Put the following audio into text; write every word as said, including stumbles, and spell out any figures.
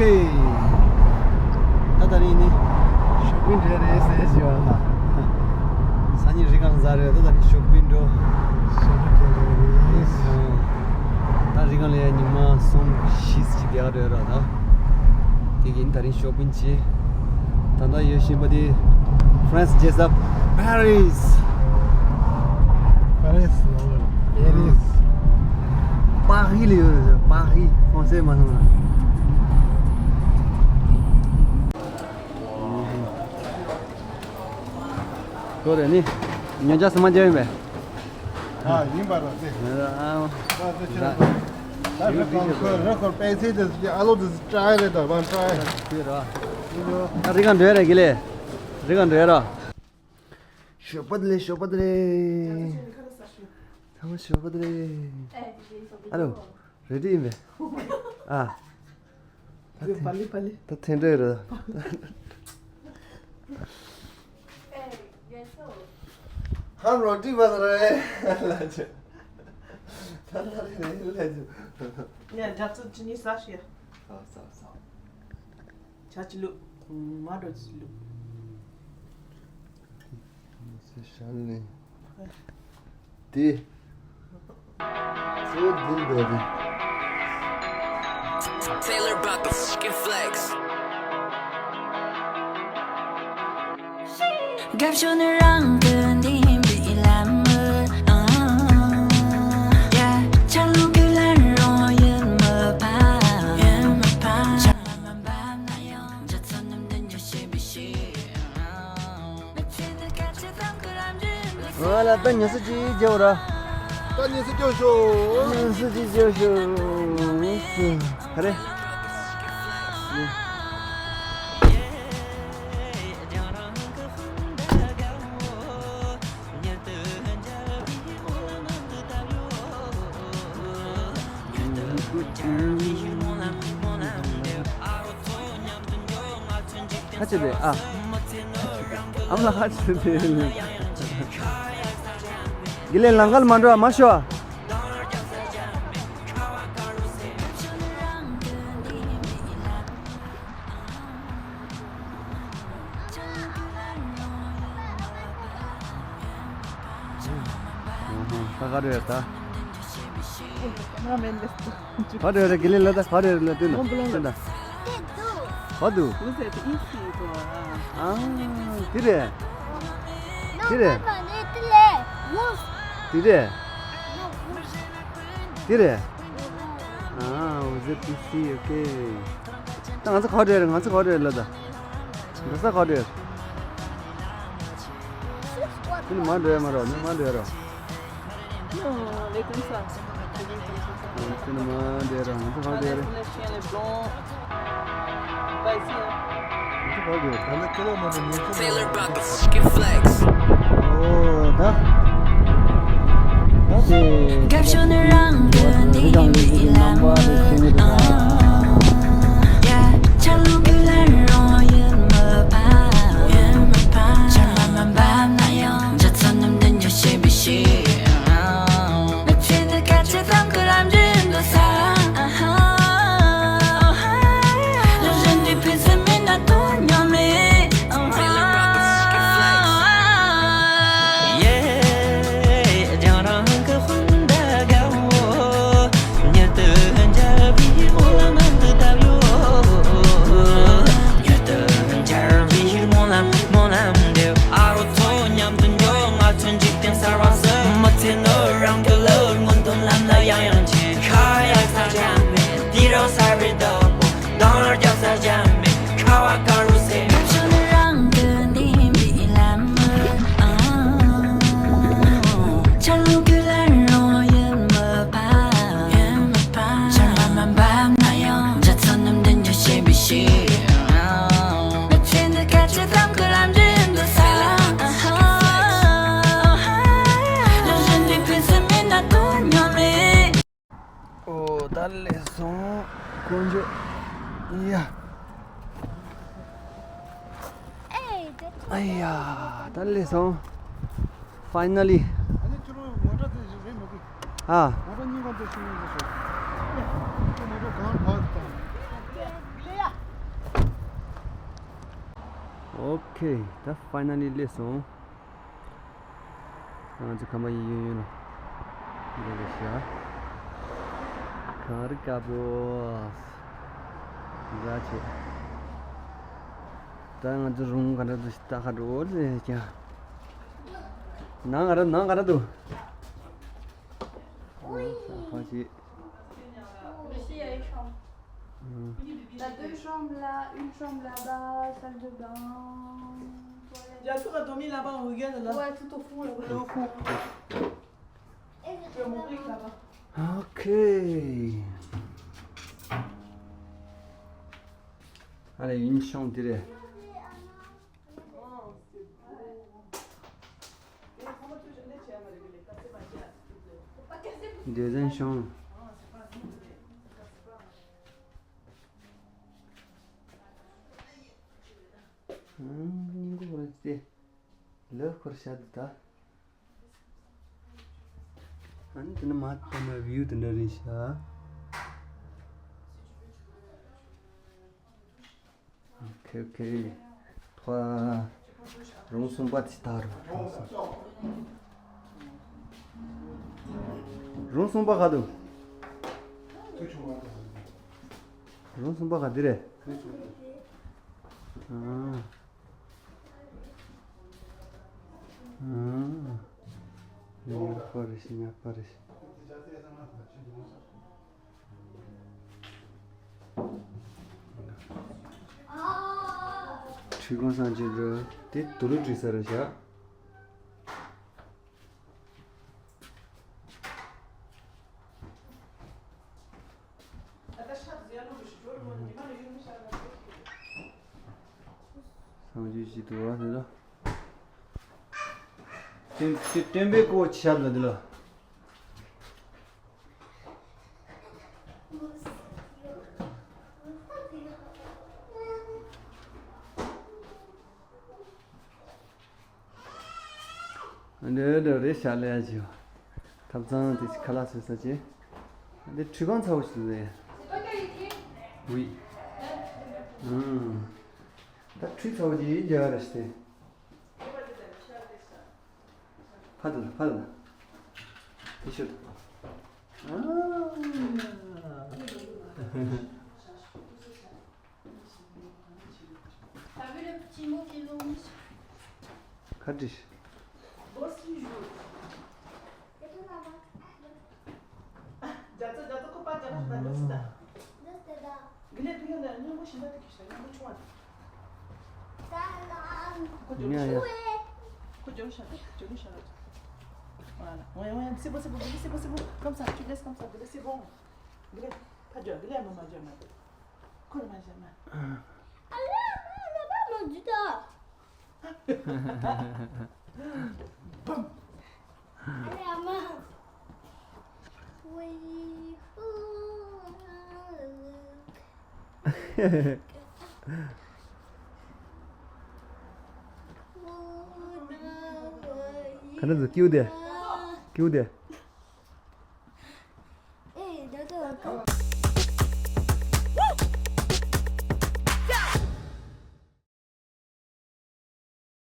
ད་ད་རིང་ནི་ཤོ་པིང་འགྲོ་རེད་ཟེར་ཞུ་བ་ལ། སང་ཉིན་རི་སྒང་གཟའ་རེད། ད་ད་རིང་ཤོ་པིང་འགྲོ། ཤོ་པིང་འགྲོ་རེད། ད་རི་སྒང་ལ་ཡ་ཉི་མ་གསུམ་བཞི་ཅིག་བསྡད་ཡག་འགྲོ་ཡ་ར། ད་དེ་གིན་ད་རིང་ཤོ་པིང་བྱས། ད་ལྟ་ཡོད་བཞིན་པ་དེ་ཧྥ་རན་སི་རྒྱལ་ས་པ་རི་སི། པ་རི་སི་ལ་ཡོད་རེད། པ་རི་སི། པ་རི་ལ་ཡོད་རེད། པ་རི་ཧྥ་རན་སི་མ་སོང་ན། ཁོ་རེ་ནི་ཉོ་ཆ་སི་མ་རྒྱབ་ཡིན་པས། ཨ་ཡིན་པ་ར་དེ། ཨ་ཨ་དེ་ཆེ་ར། ད་རི་ཁོར་རི་ཁོར་པེ་སི་དེ་ཨ་ལོ་དེ་ཏྲའི་རེད། ད་བན་ཏྲའི་རེད། ད་རི་གང་འགྲོ་ཡ་རེད། གི་ལེ་རི་གང་འགྲོ་ཡ་ར། ཞོགས་པ་དེ་ལེ་ཞོགས་པ་དེ་ལེ། ཚང་མ་ཞོགས་པ་དེ་ལེ། ཨ་ལོ། རེ་ཌི་ཡིན་པས། ཨ། ད་ཐེ་པ་ལི་པ་ལི། ད་ཐེ་འདྲ་ཡོད་རེད། ཧ་རོ་ཏི་བ་རེ་ལ་ཅེ། ད་ལ་རེ་ལ་ཅེ། ཡ་རྒྱ་མཚོ་ཅི་ནི་ས་ཤི་ཡ། ས་ས་ས། ཆ་ཅི་ལུ། མ་འགྲོ་ཅི་ལུ། མ་སེ་ཤ་ལེ། དེ། སོ་དེ་འདྲ་རེད། Taylor about the fucking flex. དགའ་ཤོས་ནི་རང་གི་འདི་ཡིན་པའི་ལམ་མི། ཡ། ཆ་ལུགས་ཀྱི་ལན་རོ་ཡིན་མི་ཕ། ཡིན་མི་ཕ། ཆ་མ་འབབ་ན་ཡང་འཇའ་ཚོན་ནམ་དུ་འཇུ་ཤེས་པའི་ཤེས། ཨོ་ལ་ད་ཉི་ཤུ་གཅིག་རྒྱབ་ར། ད་ཉི་ཤུ་གཅིག་ཤོག་ཉི་ཤུ་གཅིག་རྒྱབ་ཤོག་ག་རེ། ཁ་ཆེ་བས་ཨ། ཨམ་ལ་ཁ་ཆེ་བས། དགེ་ལས་ལང་ཀར་མ་འགྲོ་མ་ཤོ། ཁ་ཁ་རེད་ད། ང་མེད་འདི། ག་རེ་རེ་དགེ་ལེགས་ལ་ད་ག་རེ་རེ་ལ་དེ་ན་མོན་གླིང་ལ་དེ་ན་ག་དུ། ཨུ་ཟེ་དེ་ཨི་སི་དོ། ཨ་དེ་རེད། དེ་རེད། དེ་རེད། དེ་རེད། ཨ་ཨུ་ཟེ་ཏི་སི་ཨོ་ཀེ། ད་ང་ཚོ་ག་རེ་རེ་ང་ཚོ་ག་རེ་རེ་ལ་ད། འགྲོ་ས་ག་རེ་རེ། དེ་ནི་མ་འགྲོ་ཡ་མ་རོ་ནི་མ་འགྲོ་ཡ་རོ། Taylor about the fucking flex. ཨོ་ད། ད་དེ། དགའ་ཤོས་ནི་རང་གི་འདི་ཡིན་པའི་ལམ། ཡ། ཆ་ལུགས་ཀྱི་ལན་རོ་ཡིན་མི་ཕ། ཡིན་མི་ཕ། ཆ་མ་མ་འབབ་ན་ཡང་འཇའ་ཚོན་ནམ་དུ་འཇུ་ཤེས་པའི་ཤེས། མ་ཚད་ནོར་རང་གི་ལོར་སྔོན་ཐོན་ལམ་ལ་ཡང་ཡང་ཆེན། ཁ་ཡག་ས་ཆ་མེད་དེ་རང་ས་རེད་དོ། གདོང་རྒྱག་ས་ཆ་མེད་ཁ་བ་དཀར་རུ་སེ། སྐྱབས་བཅོལ་ནི་རང་གི་འདི་ཡིན་པའི་ལམ། ཆ་ལུགས་ཀྱི་ལན་རོ་ཡིན་མི་ཕ། ཡིན་མི་ཕ། ཆར་མ་མ་འབབ་ན་ཡང་འཇའ་ཚོན་ནམ་དུ་འཇུ་ཤེས་པའི་ཤེས། ཨོ་ད་ལས་སོང་། དཀོན་མཆོག་ཡ། ཨེ་ཡ། ད་ལས་སོང་། Finally. ཨ་ནི་ཁྱོད་རང་མོ་ཊ་དེ་རེད་མི་དགོས། ཨ། མོ་ཊ་གཉིས་ཀ་དེ་ཤུགས་ཡོད་ཤོག་ཁྱོད་མོ་ཊ་གང་བར་དང་། ཨོ་ཁེ། ད་ཕའི་ནལ་ལི་སླེབས་སོང་། ང་ཚོ་ཁམས་པ་ཡི་གཡས་གཡོན་ལ་འགྲོ་དགོས་ཤག་གངས་རི་དཀར་པོ། འདྲ་བྱེད། ད་ང་ཚོ་རུམ་ག་འདྲ་འདུག་ལྟ་ག་འགྲོ་ལེ་ཀྱང་། ནང་ག་འདྲ། ནང་ག་འདྲ་འདུག་ཨོ་ཡེ། ཁ་ཅིག Ici, il y a une chambre. Il y a deux chambres là, une chambre là-bas, salle de bain, toilette. Il y a tout à dormir là-bas, on regarde là. Ouais, tout au fond là-bas. Au fond. Tu vas mourir là-bas. ཨོ་ཁེ། ཨ་ལས་ཡིན་ཤོང་དེ་རེད། བདེ་ཆེན་ཤོང་། སྙིང་གོ་བ་སྟེ། ལོས་འཁོར་བཞག་འདུག་ད། ཨ་ནི་དེ་ནས་མར་བལྟས་ན་བིའུ་དེ་འདྲ་རེད་ཤག་ཨོ་ཁེ་ཨོ་ཁེ། ཕ། རུམ་གསུམ་པ་དེ་ད་རུ། རུམ་གསུམ་པ་ག་འདུག་རུམ་གསུམ་པ་ག་འདི་རེད། ཨ། ཨ། ཉག་པ་རེད་ཤག་ཉག་པ་རེད་ཤག་ཁྲུས་ཁང་སང་ཅི་འགྲོ། དེ་དུ་རུ་བྲིས་ས་རེད་ཤག་སང་ཅི་ཞིག་འདུག་བ་དེ་ལ། སྟོན་སྟོན་པའི་སྐུ་ཆ་ལ་འདི་ལ། འདི་འདི་རེད་ཤག་ལས་ཅི། ཐབ་ཚང་དེ་ཁ་ལག་བཟོ་ས་ཅི། འདི་ཁྲུས་ཁང་ཚ་བོ་ཞིག་རེད། ཝི། ཨང་། ད་ཁྲུས་ཚ་བོ་ཅི་ཡིན་རྒྱ་གར་རེད་ཤག་དེ། ཕ་དང་ཕ་དང་། དེ་ཤོད། ཨ། T'as vu le petit mot qu'ils ont mis sur ཁ་ཏྲིས། Boss, il joue. རྒྱ་ཚ་རྒྱ་ཚ་ཁོ་པ་རྒྱ་ལ་ཤི་ད་འགྲོ་ཤི་ད། འདི་ལྟ་ད། གི་ལེ་ཕི་ཡོན་ན་སྙིང་པོ་ཤི་ད་ཏི་ཁི་ཤི་ད་སྙིང་པོ་ཆུང་བ་ད། ཁོ་ཇོ་ལི་ཤ། ཁོ་ཇོ་ལི་ཤ་ད་ཇོ་ལི་ཤ་ད། Voilà. Ouais, ouais, c'est bon, c'est bon, c'est bon, c'est bon. Comme ça, tu laisses comme ça, c'est bon. གི་ལེ་ཕ་ཇོ་གི་ལེ་མ་མ་ཇོ་མ། ཁོ་ལ་མ་ཇོ་མ། Allez, maman, maman, du doigt. Bam. Allez, maman. Oui. ག་འདྲ་འདུག་སྐྱིད་པོ་དེ། སྐྱིད་པོ་དེ།